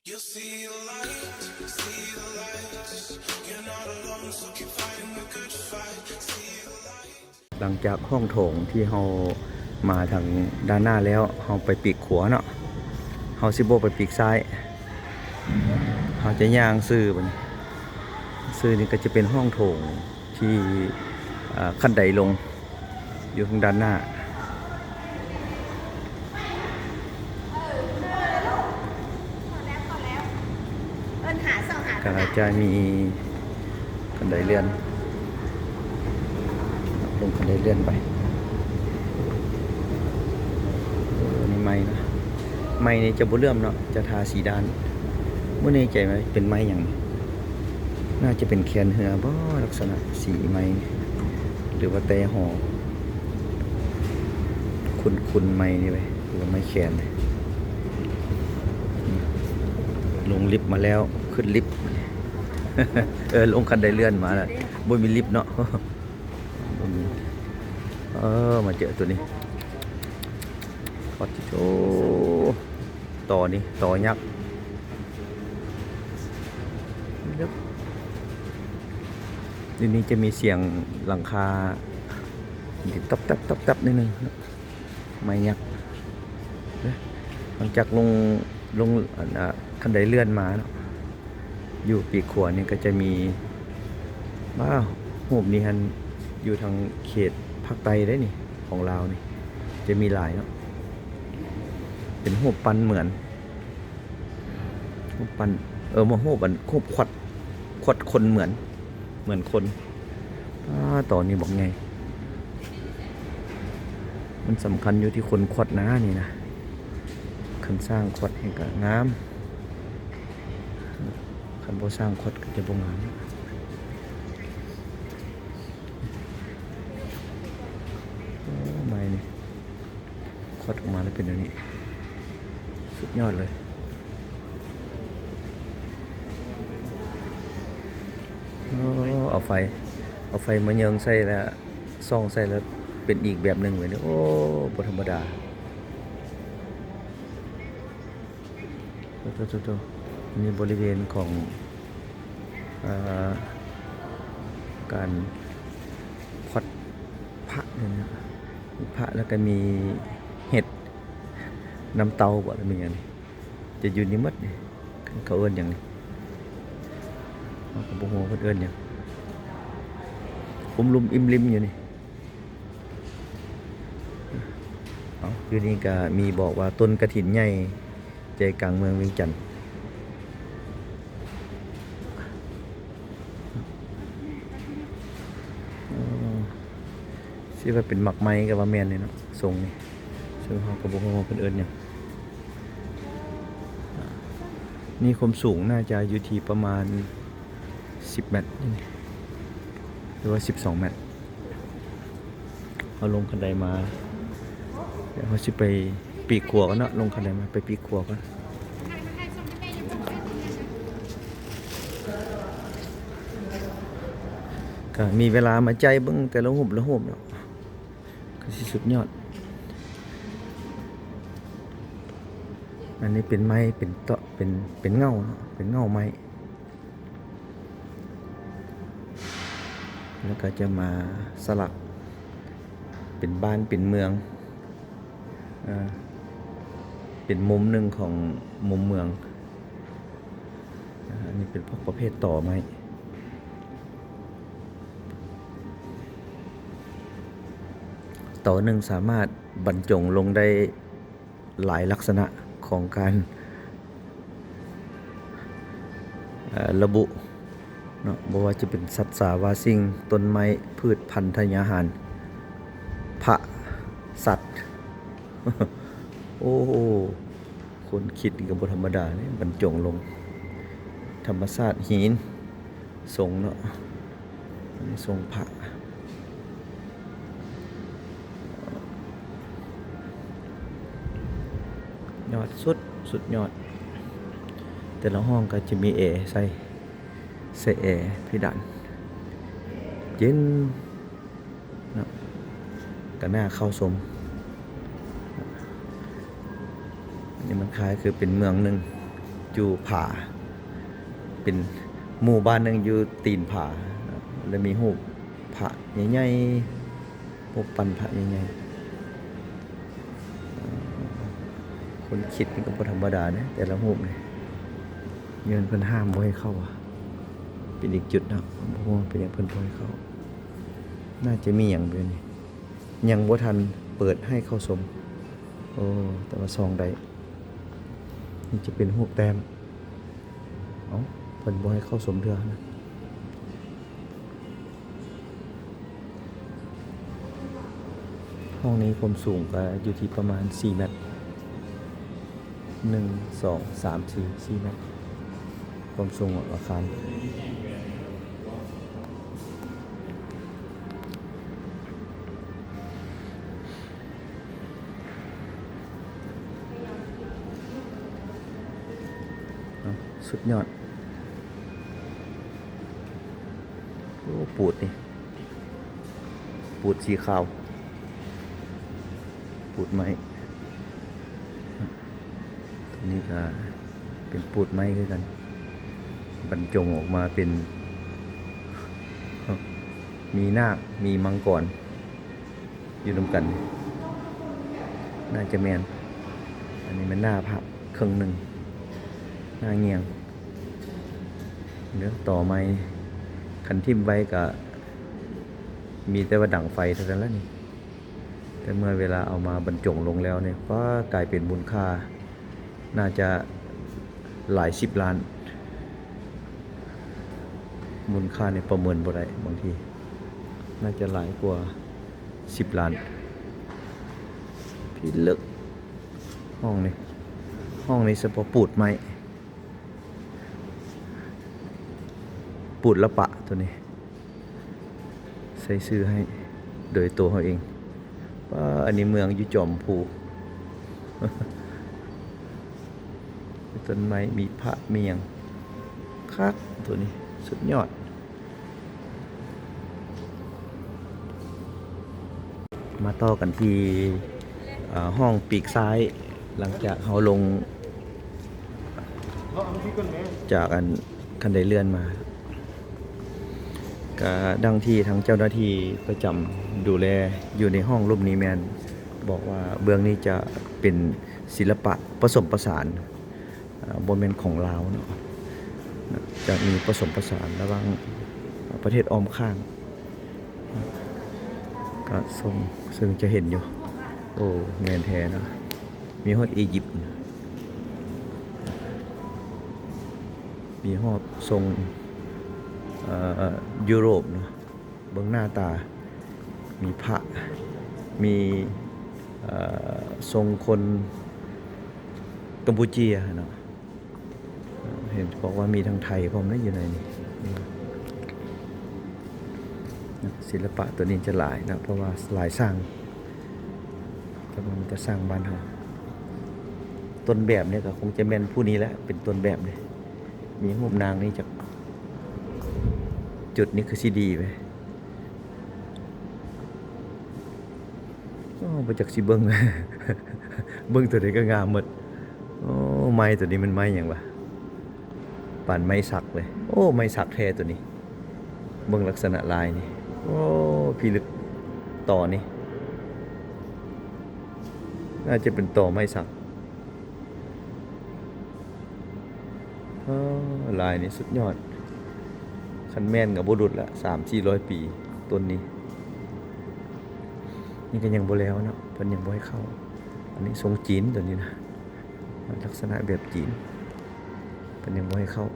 You'll see the light, see the light. You're not alone, so keep fighting the good fight. See the light. ຫຼັງຈາກຫ້ອງໂຖງທີ່ເຮົາມາທາງດ້ານໜ້າແລ້ວ, ເຮົາໄປປີກຂວາເນາະ, ເຮົາຊິບໍ່ໄປປີກຊ້າຍ, ເຮົາຈະຍ່າງຊື່ໄປ. ຊື່ນີ້ກໍຈະເປັນຫ້ອງໂຖງທີ່ ເອີ ຂັ້ນໄດລົງ ຢູ່ທາງດ້ານໜ້າ ກໍຈະມີຄັນໄດເລື່ອນ ລົງຄັນໄດເລື່ອນໄປ. ເອີ ອັນນີ້ໄມ້ນະ, ໄມ້ນີ້ຈະບໍ່ເຫຼື້ອມເນາະ, ຈະທາສີດ້ານ. ບໍ່ແນ່ໃຈວ່າເປັນໄມ້ຫຍັງ, ໜ້າຈະເປັນແຄນເຮືອບໍ ລັກສະນະສີໄມ້ນີ້ ຫຼືວ່າແຕ່ຫໍ. ຄຸ້ນໆ ໄມ້ນີ້ເວີຍ ຫຼືວ່າໄມ້ແຄນ. ລົງລິບມາແລ້ວ ຂຶ້ນລິບ ເອີ ລົງຄັນໄດເລື່ອນມາແລ້ວ, ບໍ່ມີລິບເນາະ ບໍ່ມີ. ເອີ ມາເຈີຕົວນີ້ ປາດຕິໂທ ຕໍ່ນີ້ ຕໍ່ຍັກ. ຢູ່ນີ້ຈະມີສຽງຫຼັງຄາ ຕອບແຕັບ ຕອບແຕັບ ໜ້ອຍໜຶ່ງ, ໄມ້ຍັກ. ຫຼັງຈາກລົງ ລົງ ອັນ ອ່າ ຄັນໄດເລື່ອນມາເນາະ, ຢູ່ປີກຂວານີ້ກໍຈະມີ ວ້າວ ຮູບນີ້ຫັ້ນ ຢູ່ທາງເຂດພາກໃຕ້ເດ້ນີ້ ຂອງລາວນີ້ ຈະມີຫຼາຍເນາະ, ເປັນຮູບປັ້ນເໝືອນ ຮູບປັ້ນ ເອີ ບໍ່ ຮູບອັນ ຮູບຂວັດ ຂວັດຄົນເໝືອນ ເໝືອນຄົນ. ອ້າ ຕອນນີ້ບັກໃຫຍ່, ມັນສຳຄັນຢູ່ທີ່ຄົນຂວັດນະ ນີ້ນະ. ຄັນຊ່າງຂວັດໃຫ້ກໍງາມ, ຄັນບໍ່ຊ່າງຂວັດກໍຈະບໍ່ງາມ. ໂອ້ ໄມ້ນີ້ ຂວັດອອກມາແລ້ວເປັນແນວນີ້ ສຸດຍອດເລີຍ. ໂອ້ ເອົາໄຟ ເອົາໄຟມາເຍີງໃສ່ແລ້ວ ສ່ອງໃສ່ແລ້ວເປັນອີກແບບໜຶ່ງເລີຍ. ໂອ້ ບໍ່ທຳມະດາ. ໂຕໆໆ ນີ້ບໍລິເວນຂອງ ເອີ ການຂວັດພະເລີຍນະ, ມີພະ ແລ້ວກໍມີເຫັດ ນ້ຳເຕົ້າບໍ ຫຼືມີຫຍັງນີ້ ຈະຢູ່ນີ້ໝົດນີ້. ເຂົາເອີ້ນຫຍັງນີ້ ເຮົາກໍບໍ່ຮູ້ວ່າເພິ່ນເອີ້ນຫຍັງ, ອຸມລຸມອີ່ມລິມຢູ່ນີ້. ເອົ້າ ຢູ່ນີ້ກໍມີບອກວ່າ ຕົ້ນກະຖິນໃຫຍ່ໃຈກາງເມືອງວຽງຈັນ. ເອີ ຊິວ່າເປັນໝາກໄມ້ກໍວ່າແມ່ນເດເນາະ ຊົງນີ້, ເຊິ່ງເຮົາກໍບໍ່ຮູ້ວ່າເພິ່ນເອີ້ນຫຍັງ. ນີ້ຄວາມສູງໜ້າຈະຢູ່ທີ່ປະມານສິບແມັດ ຫຼືວ່າສິບສອງແມັດ. ເຮົາລົງຄັນໄດມາ ດຽວເຮົາຊິໄປປີກຂວາກັນເນາະ, ລົງຄັນໄດມາໄປປີກຂວາກັນ. ກໍມີເວລາມາໄຈເບິ່ງແຕ່ລະຮູບລະຮູບເນາະ, ຄືຊິສຸດຍອດ. ອັນນີ້ເປັນໄມ້ ເປັນເຕາະ ເປັນ ເປັນເຫງົ້າເນາະ, ເປັນເຫງົ້າໄມ້. ແລ້ວກໍຈະມາສະຫຼັກເປັນບ້ານເປັນເມືອງ, ເປັນມຸມໜຶ່ງຂອງມຸມເມືອງ. ອັນນີ້ເປັນພວກປະເພດຕໍໄມ້, ຕໍໜຶ່ງສາມາດບັນຈົງລົງໄດ້ ຫຼາຍລັກສະນະຂອງການ ເອີ ລະບຸເນາະ, ບໍ່ວ່າຈະເປັນສັດສາວາສິ່ງ, ຕົ້ນໄມ້, ພືດພັນທະຍາຫານ, ພະ, ສັດ. ໂອ້ ຄົນຄິດນີ້ກໍບໍ່ທຳມະດາເດ້, ບັນຈົງລົງ ທຳມະຊາດ, ຫີນ, ຊົງເນາະ. ຊົງພະ ຍອດສຸດ ສຸດຍອດ. ແຕ່ລະຫ້ອງກໍຈະມີແອໃສ່ ໃສ່ແອເພດານ ເຢັນເນາະ, ກໍໜ້າເຂົ້າຊົມ. ອັນນີ້ມັນຄ້າຍຄືເປັນເມືອງໜຶ່ງ ຢູ່ຜາ ເປັນໝູ່ບ້ານໜຶ່ງຢູ່ຕີນຜາ ແລ້ວມີຮູບພະໃຫຍ່ໆ ຮູບປັ້ນພະໃຫຍ່ໆ. ຄົນຄິດນີ້ກໍບໍ່ທຳມະດາເດ້ ແຕ່ລະຮູບນີ້ ຍ້ອນເພິ່ນຫ້າມບໍ່ໃຫ້ເຂົ້າ ເປັນອີກຈຸດເນາະ ບໍ່ຮູ້ເປັນຫຍັງເພິ່ນບໍ່ໃຫ້ເຂົ້າ. ໜ້າຈະມີຫຍັງຢູ່ນີ້ ຍັງບໍ່ທັນເປີດໃຫ້ເຂົ້າຊົມ. ໂອ້ ແຕ່ວ່າສ່ອງໄດ້ ນີ້ຈະເປັນຮູບແຕ້ມ. ເອົ້າ ເພິ່ນບໍ່ໃຫ້ເຂົ້າຊົມເທື່ອນະ. ຫ້ອງນີ້ຄວາມສູງກໍຢູ່ທີ່ປະມານສີ່ແມັດ ໜຶ່ງ ສອງ ສາມ ສີ່ ສີ່ແມັດ ຄວາມສູງອາຄານ. ເອົ້າ ສຸດຍອດ. ໂອ້ ປູດນີ້ ປູດສີຂາວ ປູດໄມ້. ຕົວນີ້ກໍເປັນປູດໄມ້ຄືກັນ ບັນຈົງອອກມາເປັນ ມີນາກ ມີມັງກອນ ຢູ່ນຳກັນ ໜ້າຈະແມ່ນ. ອັນນີ້ແມ່ນໜ້າພະເຄິ່ງໜຶ່ງ ໜ້າງ່ຽງເດີ. ຕໍ່ໄມ້ ຄັນຖິ້ມໄວ້ກະມີແຕ່ວ່າດັງໄຟເທົ່ານັ້ນລະນີ້ ແຕ່ເມື່ອເວລາເອົາມາບັນຈົງລົງແລ້ວນີ້ ປາ ກາຍເປັນມູນຄ່າ ໜ້າຈະຫຼາຍສິບລ້ານ. ມູນຄ່ານີ້ປະເມີນບໍ່ໄດ້ ບາງທີໜ້າຈະຫຼາຍກວ່າສິບລ້ານ. ພິລຶກ ຫ້ອງນີ້ ຫ້ອງນີ້ສະເພາະປູດໄມ້ ປູດລະປະຕົວນີ້ ໃສ່ຊື່ໃຫ້ໂດຍໂຕເຮົາເອງ. ປາ ອັນນີ້ເມືອງຢູ່ຈອມພູ ມີຕົ້ນໄມ້ ມີພະ ມີຫຍັງ ຄັກ ຕົວນີ້ສຸດຍອດ. ມາຕໍ່ກັນທີ່ ເອີ ຫ້ອງປີກຊ້າຍ ຫຼັງຈາກເຮົາລົງຈາກອັນ ຄັນໄດເລື່ອນມາ ກະດັ່ງທີ່ທາງເຈົ້າໜ້າທີ່ປະຈຳດູແລຢູ່ໃນຫ້ອງລຸ່ມນີ້ແມ່ນບອກວ່າເບື້ອງນີ້ຈະເປັນສິລະປະປະສົມປະສານ ເອີ ບໍ່ແມ່ນຂອງລາວເນາະ ຈະມີປະສົມປະສານລະຫວ່າງປະເທດອ້ອມຂ້າງ ກະຊົງ ເຊິ່ງຈະເຫັນຢູ່ ໂອ້ ແມ່ນແທ້ເນາະ ມີຮອດອີຢິບ ມີຮອດຊົງ ເອີ ຢູໂຣບເນາະ. ເບິ່ງໜ້າຕາ ມີພະ ມີ ເອີ ຊົງຄົນກຳປູເຈຍເນາະ ເຫັນບອກວ່າມີທັງໄທພ້ອມເດ້ຢູ່ໃນນີ້. ສິລະປະຕົວນີ້ຈະຫຼາຍເນາະ ເພາະວ່າລາຍຊ່າງ ແຕ່ວ່າມັນຈະສ້າງບ້ານເຮົາ ຕົ້ນແບບນີ້ກໍຄົງຈະແມ່ນຜູ້ນີ້ແຫຼະ ເປັນຕົ້ນແບບນີ້ ມີຮູບນາງນີ້ຈັກ ຈຸດນີ້ຄືຊິດີເວີຍ. ໂອ້ ບໍ່ຈັກຊິເບິ່ງ ເບິ່ງຕົວໃດກໍງາມໝົດ. ໂອ້ ໄມ້ຕົວນີ້ແມ່ນໄມ້ຫຍັງວະ? ປານໄມ້ສັກເລີຍ. ໂອ້ ໄມ້ສັກແທ້ຕົວນີ້ ເບິ່ງລັກສະນະລາຍນີ້. ໂອ້ ພິລຶກ ຕໍນີ້ ໜ້າຈະເປັນຕໍໄມ້ສັກ. ເອີ ລາຍນີ້ສຸດຍອດ ຄັນແມ່ນກໍບໍ່ຫຼຸດລະ ສາມສີ່ຮ້ອຍປີ ຕົ້ນນີ້. ນີ້ກໍຍັງບໍ່ແລ້ວເນາະ ເພິ່ນຍັງບໍ່ໃຫ້ເຂົ້າ. ອັນນີ້ຊົງຈີນຕົວນີ້ນະ ລັກສະນະແບບຈີນ ເພິ່ນຍັງບໍ່ໃຫ້ເຂົ້າ.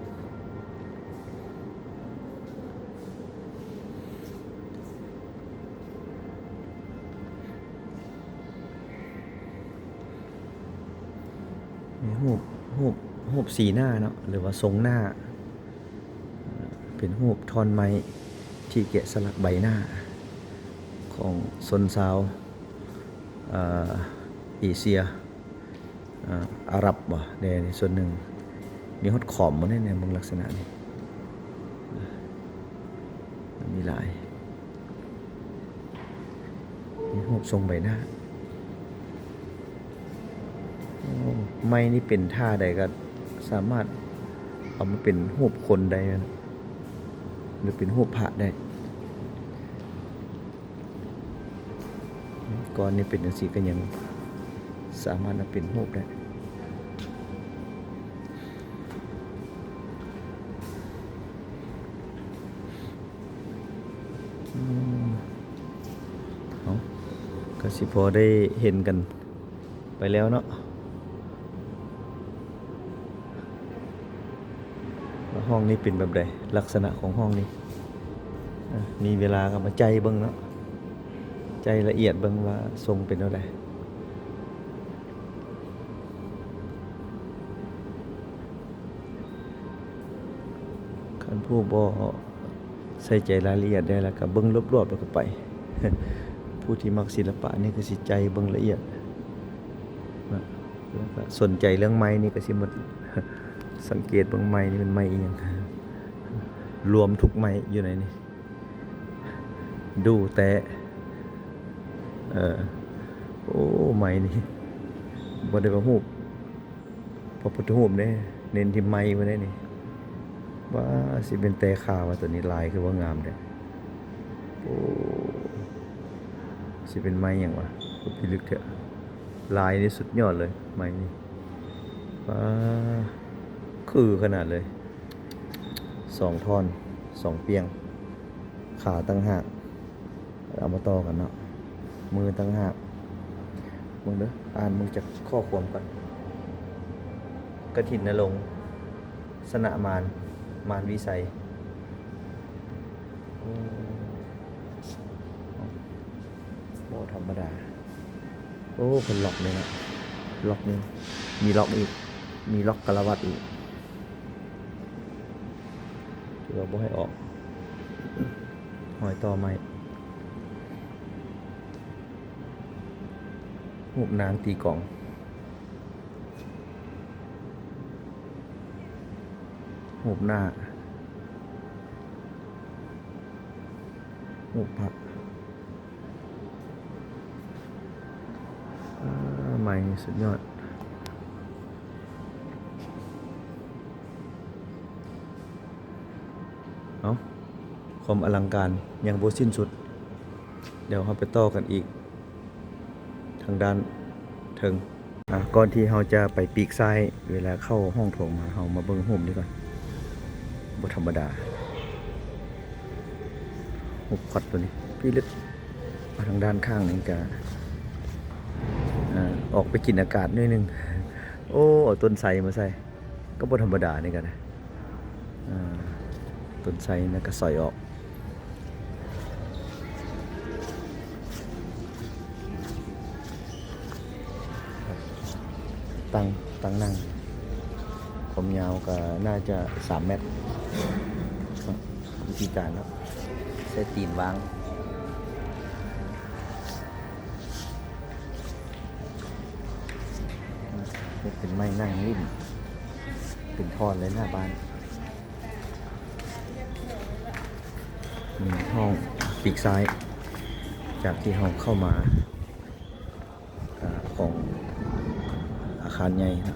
ມີຮູບ ຮູບ ຮູບສີໜ້າເນາະ ຫຼືວ່າຊົງໜ້າ ເປັນຮູບທ່ອນໄມ້ທີ່ແກະສະຫຼັກໃບໜ້າຂອງຊົນຊາວ ເອີ ເອເຊຍ ອາ ອາຣັບບໍ ແດ່ ສ່ວນໜຶ່ງ. ມີຮອດຂອມບໍ່ແນ່ ເບິ່ງລັກສະນະນີ້ ມີຫຼາຍ. ມີຮູບຊົງໃບໜ້າ. ໂອ້ ໄມ້ນີ້ເປັນທ່າໃດກໍ ສາມາດເອົາມາເປັນຮູບຄົນໄດ້ ຫຼືເປັນຮູບພະໄດ້. ກ້ອນນີ້ເປັນຈັ່ງຊີ້ກໍຍັງສາມາດເອົາເປັນຮູບໄດ້. ອືມ ເອົາ ກໍຊິພໍໄດ້ເຫັນກັນໄປແລ້ວເນາະ ວ່າຫ້ອງນີ້ເປັນແບບໃດ ລັກສະນະຂອງຫ້ອງນີ້. ອາ ມີເວລາກໍມາໄຈເບິ່ງເນາະ ໄຈລະອຽດເບິ່ງວ່າຊົງເປັນແນວໃດ. ຄັນຜູ້ບໍ່ໃສ່ໃຈລາຍລະອຽດໄດ້ ແລ້ວກໍເບິ່ງລວບໆ ແລ້ວກໍໄປ. ຜູ້ທີ່ມັກສິລະປະນີ້ກໍຊິໃຈເບິ່ງລະອຽດນະ ແລ້ວກໍສົນໃຈເລື່ອງໄມ້ນີ້ກໍຊິໝົດ ສັງເກດເບິ່ງໄມ້ນີ້ເປັນໄມ້ອີ່ຫຍັງ ລວມທຸກໄມ້ຢູ່ໃນນີ້. ດູແຕ່ ເອີ ໂອ້ ໄມ້ນີ້ ບໍ່ໄດ້ວ່າຮູບພະພຸດທະຮູບເດ້ ເນັ້ນທີ່ໄມ້ພຸ້ນເດ້ນີ້. ວ້າ ຊິເປັນແຕ່ຂາວວ່າ ໂຕນີ້ລາຍຄືວ່າງາມແທ້. ໂອ້ ຊິເປັນໄມ້ຫຍັງວະ ຄືພິລຶກແທ້. ລາຍນີ້ສຸດຍອດເລີຍ ໄມ້ນີ້. ວ້າ ຄືຂະໜາດເລີຍ. ສອງທ່ອນ ສອງປ່ຽງ ຂາຕ່າງຫາກ ເອົາມາຕໍ່ກັນເນາະ ມືຕ່າງຫາກ. ເບິ່ງເດີ ອ່ານເບິ່ງຈັກຂໍ້ຄວາມກ່ອນ. ກະຖິນນະລົງ ຊະນະມານ ມານວິໄສ. ໂອ້ ບໍ່ທຳມະດາ. ໂອ້ ເພິ່ນລັອກນີ້ນະ ລັອກນີ້ ມີລັອກອີກ ມີລັອກກາລະວັດອີກ ຖືວ່າບໍ່ໃຫ້ອອກ. ຮອຍຕໍ່ໄມ້ ຮູບນາງຕີກອງ ຮູບໜ້າ ຮູບພະ. ອາ ໄມ້ນີ້ສຸດຍອດ. ເອົ້າ ຄວາມອະລັງການຍັງບໍ່ສິ້ນສຸດ. ດຽວເຮົາໄປຕໍ່ກັນອີກທາງດ້ານເທິງ. ອາ ກ່ອນທີ່ເຮົາຈະໄປປີກຊ້າຍ ເວລາເຂົ້າຫ້ອງໂຖງມາ ເຮົາມາເບິ່ງຮູບນີ້ກ່ອນ. ບໍ່ທຳມະດາ ຮູບຄວັດໂຕນີ້ພິລຶກ. ອາ ທາງດ້ານຂ້າງນີ້ກະ ອາ ອອກໄປກິນອາກາດໜ້ອຍໜຶ່ງ. ໂອ້ ເອົາຕົ້ນໄຊມາໃສ່ ກໍບໍ່ທຳມະດານີ້ກໍໄດ້. ອາ ຕົ້ນໄຊນັ້ນກໍສອຍອອກ. ຕັ້ງ ຕັ້ງນັ່ງ ຄວາມຍາວກໍໜ້າຈະສາມແມັດ. ວິທີການເນາະ ໃຊ້ຕີນວາງ. ເຮັດເປັນໄມ້ນັ່ງຫຼິ້ນ ເປັນທ່ອນເລີຍໜ້າບ້ານ. ນີ້ຫ້ອງປີກຊ້າຍ ຈາກທີ່ເຮົາເຂົ້າມາ ອາ ຂອງອາຄານໃຫຍ່ເນາະ.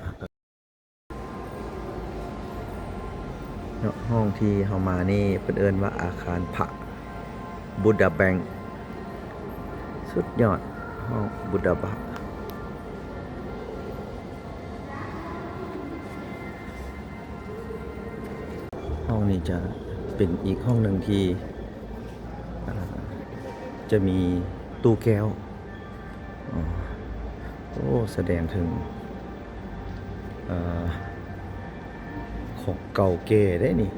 ເນາະ ຫ້ອງທີ່ເຮົາມານີ້ເພິ່ນເອີ້ນວ່າອາຄານພະບຸດດາແບັງ. ສຸດຍອດ ຫ້ອງບຸດດາບະ. ຫ້ອງນີ້ຈະເປັນອີກຫ້ອງໜຶ່ງທີ່ ອາ ຈະມີຕູ້ແກ້ວ. ອໍ ໂອ້ ສະແດງເຖິງ ເອີ ຂອງເກົ່າແກ່ເດ້ນີ້.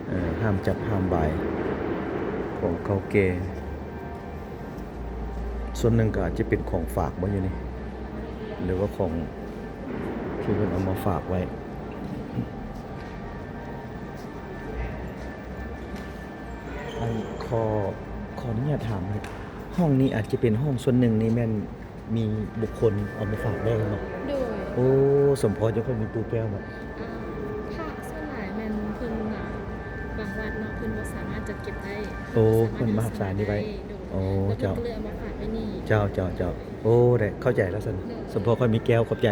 ເອີ ຫ້າມຈັບຫ້າມບາຍ ຂອງເກົ່າແກ່. ສ່ວນໜຶ່ງກໍອາດຈະເປັນຂອງຝາກບໍ່ຢູ່ນີ້ ຫຼືວ່າຂອງທີ່ເພິ່ນເອົາມາຝາກໄວ້. ອັນ ຂໍ ຂໍອະນຸຍາດຖາມ ຫ້ອງນີ້ອາດຈະເປັນຫ້ອງສ່ວນໜຶ່ງນີ້ແມ່ນມີບຸກຄົນເອົາມາຝາກໄດ້ເນາະ? ໂດຍ. ໂອ້ ສົມພໍຈັ່ງຄ່ອຍມີຕູ້ແກ້ວເນາະ. ອາ ພະສ່ວນຫຼາຍແມ່ນເພິ່ນ ອາ ບາງວັດເນາະ ເພິ່ນບໍ່ສາມາດຈັດເກັບໄດ້. ໂອ້ ເພິ່ນບໍ່ສາມາດຮັກສານີ້ໄວ້. ໂດຍ. ອໍ ເຈົ້າ ເພິ່ນກໍເລີຍເອົາມາຝາກໄວ້ນີ້. ເຈົ້າ ເຈົ້າ ເຈົ້າ. ໂອ້ ໄດ້ເຂົ້າໃຈແລ້ວຊັ້ນ. ໂດຍ. ສົມພໍຄ່ອຍມີແກ້ວ ຂອບໃຈ.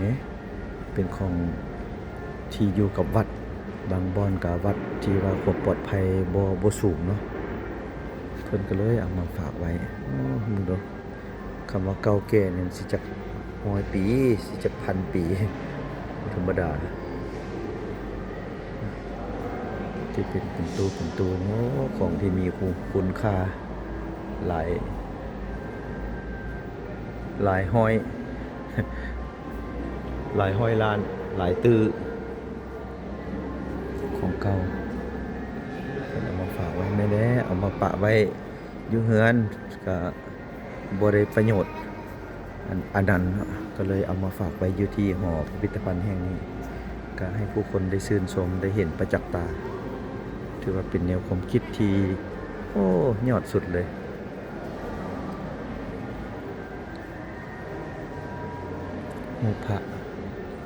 ນີ້ ເປັນຂອງທີ່ຢູ່ກັບວັດ, ບາງບ່ອນກໍວັດທີ່ວ່າຄວາມປອດໄພບໍ່ ບໍ່ສູງເນາະ, ເພິ່ນກໍເລີຍເອົາມາຝາກໄວ້. ໂອ້ ເບິ່ງດູ, ຄຳວ່າເກົ່າແກ່ນີ້ມັນຊິຈັກຮ້ອຍປີ ຊິຈັກພັນປີ, ບໍ່ທຳມະດາ. ທີ່ເປັນ ເປັນຕູ້ ເປັນຕູ້ນີ້ ໂອ້ ຂອງທີ່ມີຄຸ ຄຸນຄ່າຫຼາຍ ຫຼາຍຮ້ອຍ ຫຼາຍຮ້ອຍລ້ານ ຫຼາຍຕື້ ຂອງເກົ່າ. ເພິ່ນເອົາມາຝາກໄວ້ ແມ່ນແຫຼະ ເອົາມາປະໄວ້ຢູ່ເຮືອນກະບໍ່ໄດ້ປະໂຫຍດ ອັນ ອັນນັ້ນເນາະ, ກໍເລີຍເອົາມາຝາກໄວ້ຢູ່ທີ່ຫໍພິພິທະພັນແຫ່ງນີ້ ກະໃຫ້ຜູ້ຄົນໄດ້ຊື່ນຊົມ ໄດ້ເຫັນປະຈັກຕາ. ຖືວ່າເປັນແນວຄວາມຄິດທີ່ ໂອ້ ຍອດສຸດເລີຍ. ຮູບພະ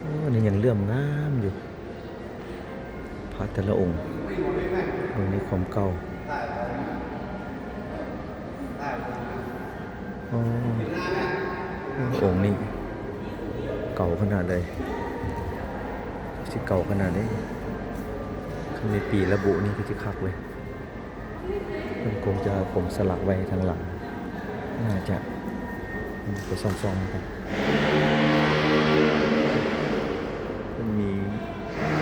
ໂອ້ ນີ້ຍັງເຫຼື້ອມງາມຢູ່ ພະແຕ່ລະອົງ. ເບິ່ງໃນຄວາມເກົ່າ ໂອ້ ອົງນີ້ເກົ່າຂະໜາດເລີຍ, ຊິເກົ່າຂະໜາດໃດ. ຄັນມີປີລະບຸນີ້ຄືຊິຄັກເວີຍ. ເພິ່ນຄົງຈະຂົມສະຫຼັກໄວ້ທາງຫຼັງ ໜ້າຈະ. ໄປສ່ອງໆ ນຳກັນ, ເພິ່ນມີ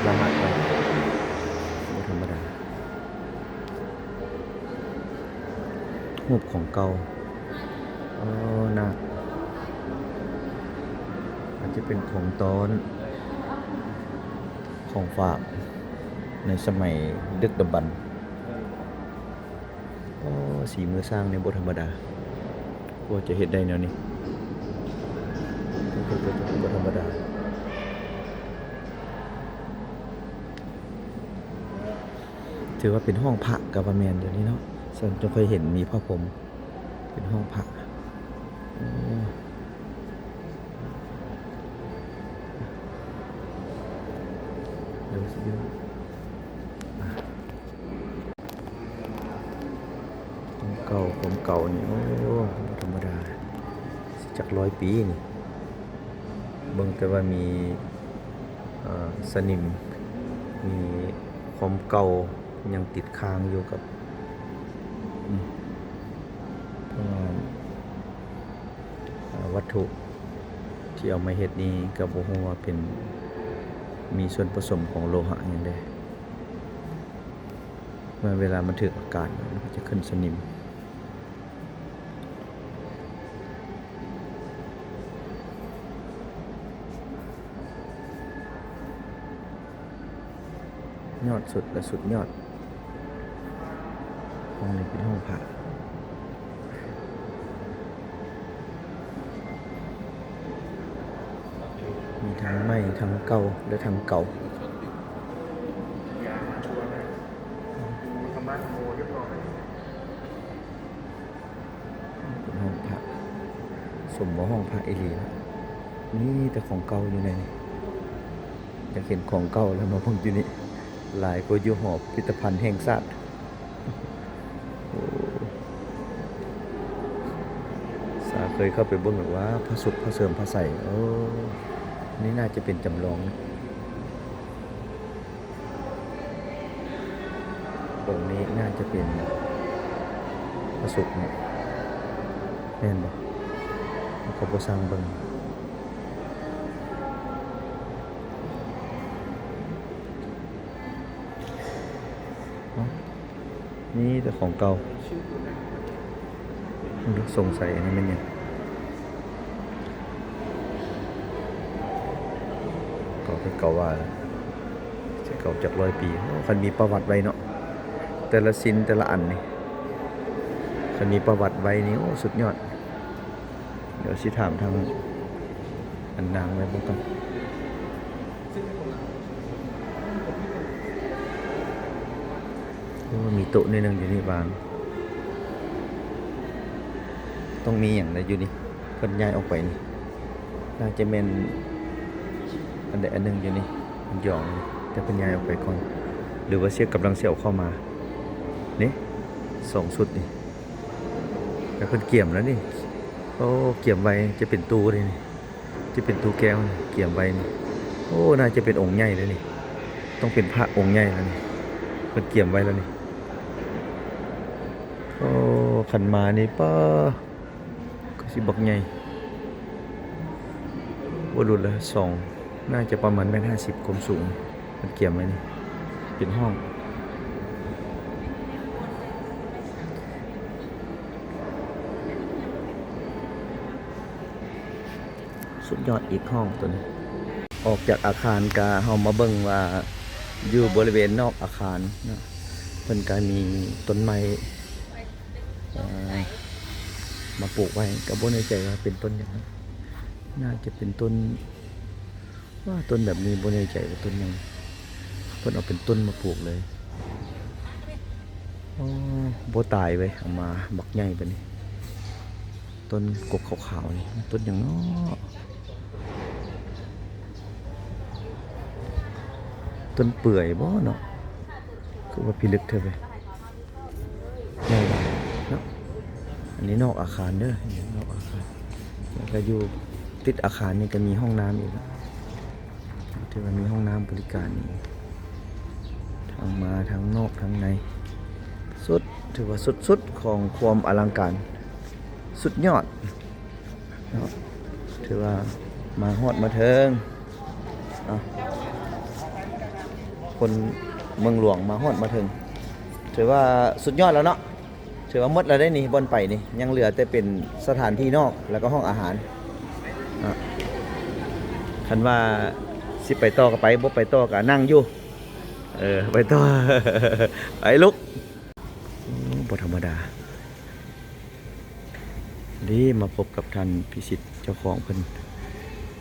ລະຫັດໄວ້ ບໍ່ທຳມະດາ. ຮູບຂອງເກົ່າ ອໍ ນາກ ອາດຈະເປັນຂອງຕ້ອນ ຂອງຝາກໃນສະໄໝດຶກດຳບັນ. ອໍ ສີມືຊ່າງນີ້ບໍ່ທຳມະດາ ກວ່າຈະເຮັດໄດ້ແນວນີ້ ບໍ່ທຳມະດາ. ຖືວ່າເປັນຫ້ອງພະກໍວ່າແມ່ນຢູ່ນີ້ເນາະ, ເຊິ່ງຈັ່ງຄ່ອຍເຫັນມີຜ້າພົມ. ເປັນຫ້ອງພະ. ໂອ້ ເດີຊິເດີ ອ່າ ຂອງເກົ່າ ຂອງເກົ່ານີ້ ໂອ້ ບໍ່ທຳມະດາ, ຊິຈັກຮ້ອຍປີນີ້. ເບິ່ງແຕ່ວ່າມີ ເອີ ສະໜິມ ມີຄວາມເກົ່າຍັງຕິດຄ້າງຢູ່ກັບ ອືມ ເພາະວ່າ ເອີ ວັດຖຸທີ່ເອົາມາເຮັດນີ້ກໍບໍ່ຮູ້ວ່າເປັນ ມີສ່ວນປະສົມຂອງໂລຫະຫຍັງເດ້. ເມື່ອເວລາມັນຖືກອາກາດ ມັນກໍຈະຂຶ້ນສະໜິມ. ຍອດສຸດ ແລະ ສຸດຍອດ. ຫ້ອງນີ້ເປັນຫ້ອງພະ ມີທັງໃໝ່ ທັງເກົ່າ ແລະ ທັງເກົ່າ. ເປັນຫ້ອງພະ ສົມວ່າຫ້ອງພະອີ່ຫຼີ. ມີແຕ່ຂອງເກົ່າຢູ່ໃນນີ້. ຢາກເຫັນຂອງເກົ່າແລ້ວມາເບິ່ງຢູ່ນີ້ ຫຼາຍກວ່າຢູ່ຫໍພິພິທະພັນແຫ່ງຊາດ. ໂອ້ ສາເຄີຍເຂົ້າໄປເບິ່ງແລ້ວວ່າ ພະສຸກ ພະເສີມ ພະໄສ. ໂອ້ ນີ້ໜ້າຈະເປັນຈຳລອງ. ອົງນີ້ໜ້າຈະເປັນພະສຸກເນາະ ແມ່ນບໍ່? ເຮົາກໍບໍ່ຊ່າງເບິ່ງ. ເອົ້າ ມີແຕ່ຂອງເກົ່າ. ສົງໄສອັນນີ້ແມ່ນຫຍັງ? ເກົ່າແຕ່ເກົ່າວ່າ ຊິເກົ່າຈັກຮ້ອຍປີ. ໂອ້ ຄັນມີປະຫວັດໄວ້ເນາະ ແຕ່ລະຊິ້ນແຕ່ລະອັນນີ້ ຄັນມີປະຫວັດໄວ້ນີ້ ໂອ້ ສຸດຍອດ. ດຽວຊິຖາມທາງອັນນາງໄວ້ເບິ່ງກ່ອນ. ໂອ້ ມີໂຕະໜ້ອຍໜຶ່ງຢູ່ນີ້ວາງ. ຕ້ອງມີຫຍັງໃດຢູ່ນີ້? ເພິ່ນຍ້າຍອອກໄປນີ້ ໜ້າຈະແມ່ນອັນໃດອັນໜຶ່ງຢູ່ນີ້ ມັນຢອງ ແຕ່ເພິ່ນຍ້າຍອອກໄປກ່ອນ ຫຼືວ່າຊິກຳລັງຊິເອົາເຂົ້າມາ. ນີ້ ສອງຊຸດນີ້ ແຕ່ເພິ່ນກຽມແລ້ວນີ້. ໂອ້ ກຽມໄວ້ ຈະເປັນຕູ້ເດ້ນີ້. ທີ່ເປັນຕູ້ແກ້ວນີ້ ກຽມໄວ້ນີ້. ໂອ້ ໜ້າຈະເປັນອົງໃຫຍ່ເດ້ນີ້ ຕ້ອງເປັນພະອົງໃຫຍ່ແລ້ວນີ້ ເພິ່ນກຽມໄວ້ແລ້ວນີ້. ໂອ້ ຄັນມານີ້ ປາ ຄືຊິບັກໃຫຍ່ ບໍ່ຫຼຸດລະ ສອງ ໜ້າຈະປະມານແມັດຫ້າສິບຄວາມສູງ ເພິ່ນກຽມໄວ້ນີ້ ເປັນຫ້ອງ. ສຸດຍອດອີກຫ້ອງໂຕນີ້. ອອກຈາກອາຄານກະເຮົາມາເບິ່ງວ່າ ຢູ່ບໍລິເວນນອກອາຄານເນາະ ເພິ່ນກະມີຕົ້ນໄມ້ ເອີ ມາປູກໄວ້ ກະບໍ່ແນ່ໃຈວ່າເປັນຕົ້ນຫຍັງ ໜ້າຈະເປັນຕົ້ນ ວ່າຕົ້ນແບບນີ້ບໍ່ແນ່ໃຈວ່າຕົ້ນຫຍັງ ເພິ່ນເອົາເປັນຕົ້ນມາປູກເລີຍ. ໂອ້ ບໍ່ຕາຍເວີຍ ເອົາມາບັກໃຫຍ່ປານນີ້. ຕົ້ນກົກຂາວໆນີ້ ຕົ້ນຫຍັງເນາະ? ຕົ້ນເປື່ອຍບໍ່ເນາະ? ຄືວ່າພິລຶກແທ້ເວີຍ. ໃຫຍ່ຫຼາຍເນາະ. ອັນນີ້ນອກອາຄານເດີ ນອກອາຄານ ແລ້ວກະຢູ່ຕິດອາຄານນີ້ກະມີຫ້ອງນ້ຳອີກ ຖືວ່າມີຫ້ອງນ້ຳບໍລິການອີກ ທັງມາ ທັງນອກ ທັງໃນ ສຸດ ຖືວ່າສຸດໆຂອງຄວາມອະລັງການ ສຸດຍອດເນາະ. ຖືວ່າມາຮອດມາເຖິງເນາະ ຄົນເມືອງຫຼວງມາຮອດມາເຖິງ ຖືວ່າສຸດຍອດແລ້ວເນາະ. ຖືວ່າໝົດແລ້ວເດ້ນີ້ ບ່ອນໄປນີ້ ຍັງເຫຼືອແຕ່ເປັນສະຖານທີ່ນອກ ແລ້ວກໍຫ້ອງອາຫານເນາະ. ຄັນວ່າຊິໄປຕໍ່ກໍໄປ ບໍ່ໄປຕໍ່ກໍນັ່ງຢູ່ ເອີ ໄປຕໍ່ ໄປລຸກ. ໂອ້ ບໍ່ທຳມະດາເດ້ ມາພົບກັບທ່ານພິສິດ ເຈົ້າຂອງເພິ່ນ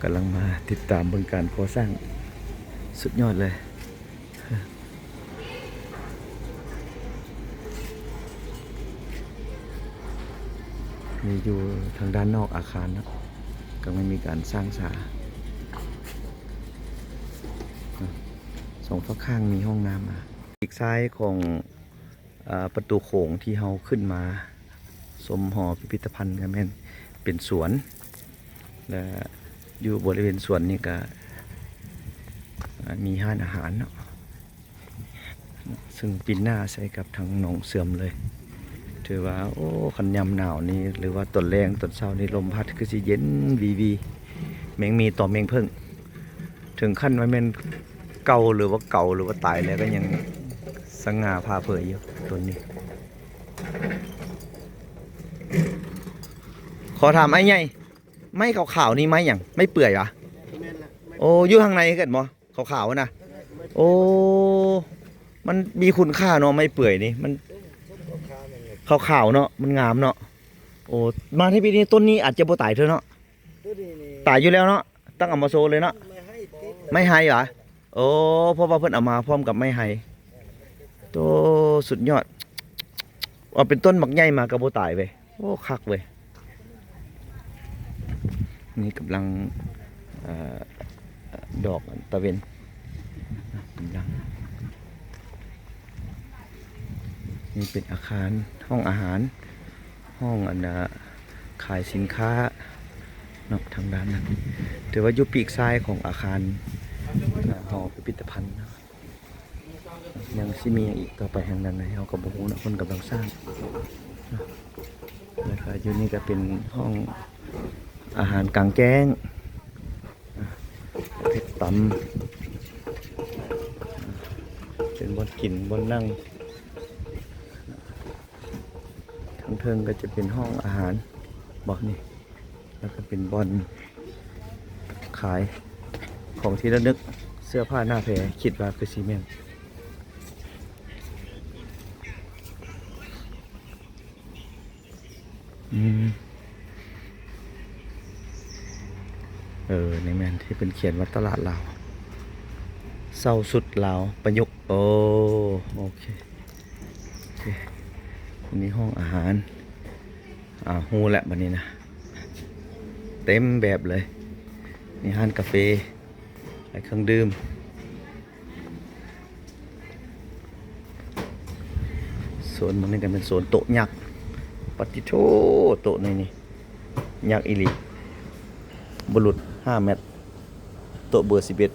ກຳລັງມາຕິດຕາມເບິ່ງການກໍ່ສ້າງ ສຸດຍອດເລີຍ. ນີ້ຢູ່ທາງດ້ານນອກອາຄານເນາະ ກຳລັງມີການສ້າງສາ ສອງຝັ່ງຂ້າງມີຫ້ອງນ້ຳ ອາ ປີກຊ້າຍຂອງ ອາ ປະຕູໂຂງທີ່ເຮົາຂຶ້ນມາຊົມຫໍພິພິທະພັນ ກະແມ່ນເປັນສວນ ແລະ ຢູ່ບໍລິເວນສວນນີ້ກະ ອາ ມີຮ້ານອາຫານເນາະ ເຊິ່ງປິ່ນໜ້າໃສ່ກັບທາງໜອງເຊື່ອມເລີຍ. ຖືວ່າ ໂອ້ ຄັນຍາມໜາວນີ້ ຫຼືວ່າຕອນແລງຕອນເຊົ້ານີ້ ລົມພັດຄືຊິເຢັນວີວີ ແມງໝີ່ຕອມແມງເຜິ້ງ ເຖິງຂັ້ນວ່າແມ່ນເກົ່າ ຫຼືວ່າເກົ່າ ຫຼືວ່າຕາຍແລ້ວ ກໍຍັງສະຫງ່າຜ່າເຜີຍຢູ່ຕົ້ນນີ້. ຂໍຖາມອ້າຍໃຫຍ່ ໄມ້ຂາວໆນີ້ໄມ້ຫຍັງ? ໄມ້ເປື່ອຍຫວາ? ແມ່ນລະ ໄມ້ ໂອ້ ຢູ່ທາງໃນຄືກັນບໍ່? ຂາວໆນະ ໂອ້ ມັນມີຄຸນຄ່າເນາະ ໄມ້ເປື່ອຍນີ້ ມັນຂາວໆເນາະ ມັນງາມເນາະ. ໂອ້ ມາທີ່ປີນີ້ ຕົ້ນນີ້ອາດຈະບໍ່ຕາຍເທື່ອເນາະ. ຕາຍຢູ່ແລ້ວເນາະ ຕ້ອງເອົາມາໂຊເລີຍເນາະ. ໄມ້ໄຮຕິດ ໄມ້ໄຮຫວາ? ໂອ້ ເພາະວ່າເພິ່ນເອົາມາພ້ອມກັບໄມ້ໄຮ. ໂຕ ສຸດຍອດ ເອົາເປັນຕົ້ນບັກໃຫຍ່ມາກໍບໍ່ຕາຍເວີຍ. ໂອ້ ຄັກເວີຍ ນີ້ກຳລັງ ເອີ ດອກຕາເວັນ ກຳລັງ ນີ້ເປັນອາຄານ ຫ້ອງອາຫານ ຫ້ອງອັນນາ ຂາຍສິນຄ້າເນາະ ທາງດ້ານນັ້ນ ຖືວ່າຢູ່ປີກຊ້າຍຂອງອາຄານ ຫໍພິພິທະພັນເນາະ. ຍັງຊິມີຫຍັງອີກຕໍ່ໄປທາງດ້ານໃນ ເຮົາກໍບໍ່ຮູ້ເນາະ ເພິ່ນກຳລັງສ້າງເນາະ. ແລ້ວກໍຢູ່ນີ້ກໍເປັນຫ້ອງອາຫານກາງແຈ້ງ ເຮັດຕຳ ເປັນບ່ອນກິນບ່ອນນັ່ງ. ທາງເທິງກໍຈະເປັນຫ້ອງອາຫານເບາະນີ້ ແລ້ວກໍເປັນບ່ອນຂາຍຂອງທີ່ລະນຶກ ເສື້ອຜ້າໜ້າແພ ຄິດວ່າຄືຊິແມ່ນ ອືມ ເອີ ນີ້ແມ່ນທີ່ເພິ່ນຂຽນວ່າຕະຫຼາດລາວ ເຊົ່າຊຸດລາວປະຍຸກ. ໂອ້ ໂອເຄ ໂອເຄ ອັນນີ້ຫ້ອງອາຫານ. ອ່າ ຮູ້ແລ້ວບັດນີ້ນະ ເຕັມແບບເລີຍ. ມີຮ້ານກາເຟ ຂາຍເຄື່ອງດື່ມ. ໂຊນໝ່ອງນີ້ກໍແມ່ນໂຊນໂຕະຍັກ. ປາຕິໂທ ໂຕະໃນນີ້ຍັກອີ່ຫຼີ ບໍ່ຫຼຸດຫ້າແມັດ. ໂຕະເບີສິບເອັດ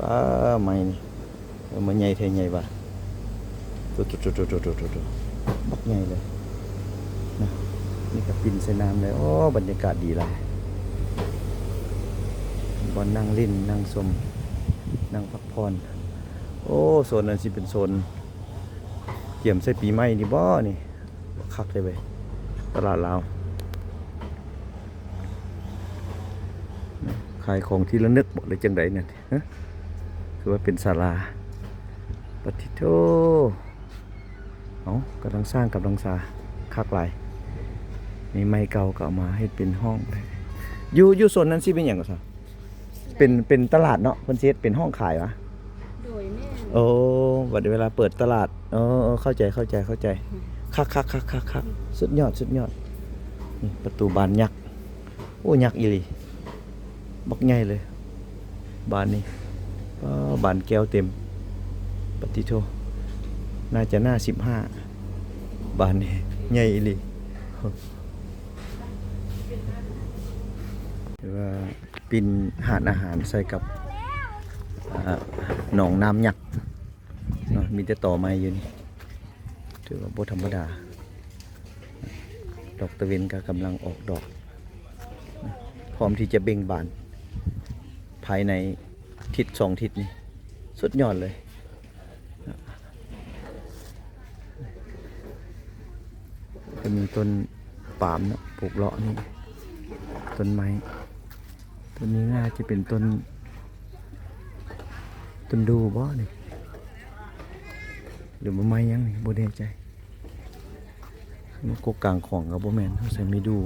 ອ້າ ໄມ້ນີ້ ເອີ ມັນໃຫຍ່ແທ້ໃຫຍ່ວ່າ ໂຕໆໆໆໆໆ ບັກໃຫຍ່ເລີຍນະ. ນີ້ກໍປິ່ນໃສ່ນ້ຳເລີຍ. ໂອ້ ບັນຍາກາດດີຫຼາຍ ບ່ອນນັ່ງຫຼິ້ນ ນັ່ງຊົມ ນັ່ງພັກຜ່ອນ. ໂອ້ ໂຊນນັ້ນຊິເປັນໂຊນກຽມໃສ່ປີໃໝ່ນີ້ບໍນີ້? ຄັກເລີຍເວີຍ ຕະຫຼາດລາວ ຂາຍຂອງທີ່ລະນຶກບໍ ຫຼືຈັ່ງໃດນັ້ນ? ຮະ ຄືວ່າເປັນສາລາ ປະຕິໂທ. ເອົ້າ ກຳລັງສ້າງ ກຳລັງສາ ຄັກຫຼາຍ. ມີໄມ້ເກົ່າກໍເອົາມາເຮັດເປັນຫ້ອງ. ຢູ່ ຢູ່ໂຊນນັ້ນຊິເປັນຫຍັງກໍຊະ? ເປັນ ເປັນຕະຫຼາດເນາະ ເພິ່ນຊິເຮັດເປັນຫ້ອງຂາຍຫວາ? ໂດຍ ແມ່ນ. ໂອ້ ບັດເວລາເປີດຕະຫຼາດ. ເອີ ເອີ ເຂົ້າໃຈ ເຂົ້າໃຈ ເຂົ້າໃຈ. ອືມ ຄັກໆໆໆໆ ອືມ ສຸດຍອດ ສຸດຍອດ. ນີ້ປະຕູບານຍັກ. ໂອ້ ຍັກອີ່ຫຼີ ບັກໃຫຍ່ເລີຍບານນີ້. ປ້າ ບານແກ້ວເຕັມ ປະຕິໂທ. ໜ້າຈະໜ້າສິບຫ້າ ບານນີ້ ໃຫຍ່ອີ່ຫຼີ. ຖືວ່າປິ່ນຮ້ານອາຫານໃສ່ກັບ ອາ ໜອງນ້ຳຍັກເນາະ. ມີແຕ່ຕໍໄມ້ຢູ່ນີ້ ຖືວ່າບໍ່ທຳມະດາ. ດອກຕາເວັນກໍກຳລັງອອກດອກ ພ້ອມທີ່ຈະເບັ່ງບານ ພາຍໃນທິດສອງທິດນີ້ ສຸດຍອດເລີຍ. ກໍມີຕົ້ນປາມເນາະ ປູກເລາະນີ້ ຕົ້ນໄມ້. ຕົ້ນນີ້ໜ້າຈະເປັນຕົ້ນ ຕົ້ນດູ່ບໍນີ້ ຫຼືວ່າໄມ້ຫຍັງນີ້ ບໍ່ແນ່ໃຈ. ມາກົກກາງຂອງກໍບໍ່ແມ່ນ ເຮົາໃສ່ໄມ້ດູ່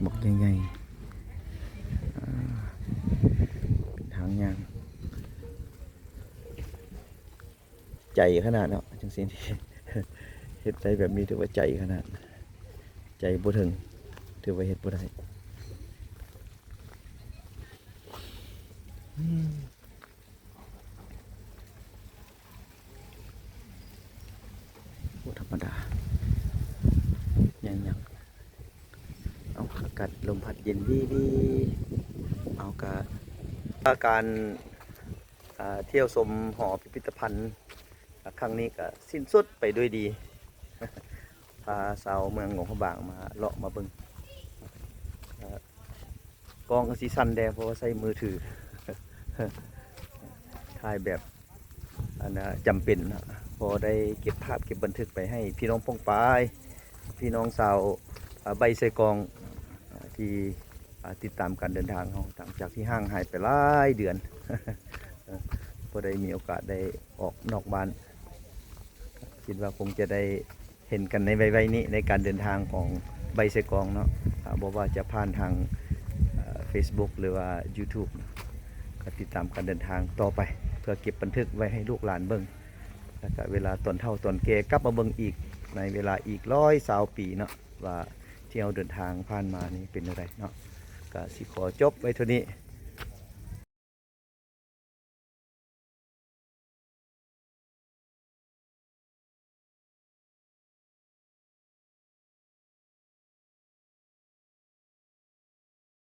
ບັກໃຫຍ່ໆ. ອາ ເປັນທາງຍ່າງ. ໃຈຂະໜາດເນາະ ຈັ່ງຊີ້ ເຮັດໄດ້ແບບນີ້ຖືວ່າໃຈຂະໜາດ. ໃຈບໍ່ເຖິງ ຖືວ່າເຮັດບໍ່ໄດ້. ອືມ ບໍ່ທຳມະດາ ຍັງໆ. ເອົາ ອາກາດລົມພັດເຢັນດີໆ. ເອົາ ກະ ການ ອ່າ ທ່ຽວຊົມຫໍພິພິທະພັນ ອ່າ ຄັ້ງນີ້ກະສິ້ນສຸດໄປດ້ວຍດີ. ພາຊາວເມືອງຫຼວງພະບາງມາເລາະມາເບິ່ງ. ອ່າ ກ້ອງກະຊິສັ່ນແດ່ ເພາະວ່າໃຊ້ມືຖື ຖ່າຍແບບ ອັນນ່າ ຈຳເປັນເນາະ ພໍໄດ້ເກັບພາບເກັບບັນທຶກໄປໃຫ້ພີ່ນ້ອງປ້ອງປາຍ ພີ່ນ້ອງຊາວ ອາ ໄບໄຊກອງ ອາ ທີ່ ອາ ຕິດຕາມການເດີນທາງເຮົາ ຫຼັງຈາກທີ່ຫ່າງຫາຍໄປຫຼາຍເດືອນ ບໍ່ໄດ້ມີໂອກາດໄດ້ອອກນອກບ້ານ. ຄິດວ່າຄົງຈະໄດ້ເຫັນກັນໃນໄວໆນີ້ ໃນການເດີນທາງຂອງໄບໄຊກອງເນາະ ອາ ບໍ່ວ່າຈະຜ່ານທາງ ເອີ ເຟສບຸກ ຫຼືວ່າຢູທູບ ກໍຕິດຕາມການເດີນທາງຕໍ່ໄປ ເພື່ອເກັບບັນທຶກໄວ້ໃຫ້ລູກຫຼານເບິ່ງ ແລ້ວກະເວລາຕອນເຖົ້າຕອນແກ່ກັບມາເບິ່ງອີກ ໃນເວລາອີກຮ້ອຍຊາວປີເນາະ ວ່າທີ່ເຮົາເດີນທາງຜ່ານມານີ້ເປັນແນວໃດເນາະ. ກະຊິຂໍຈົບໄວ້ເທົ່ານີ້.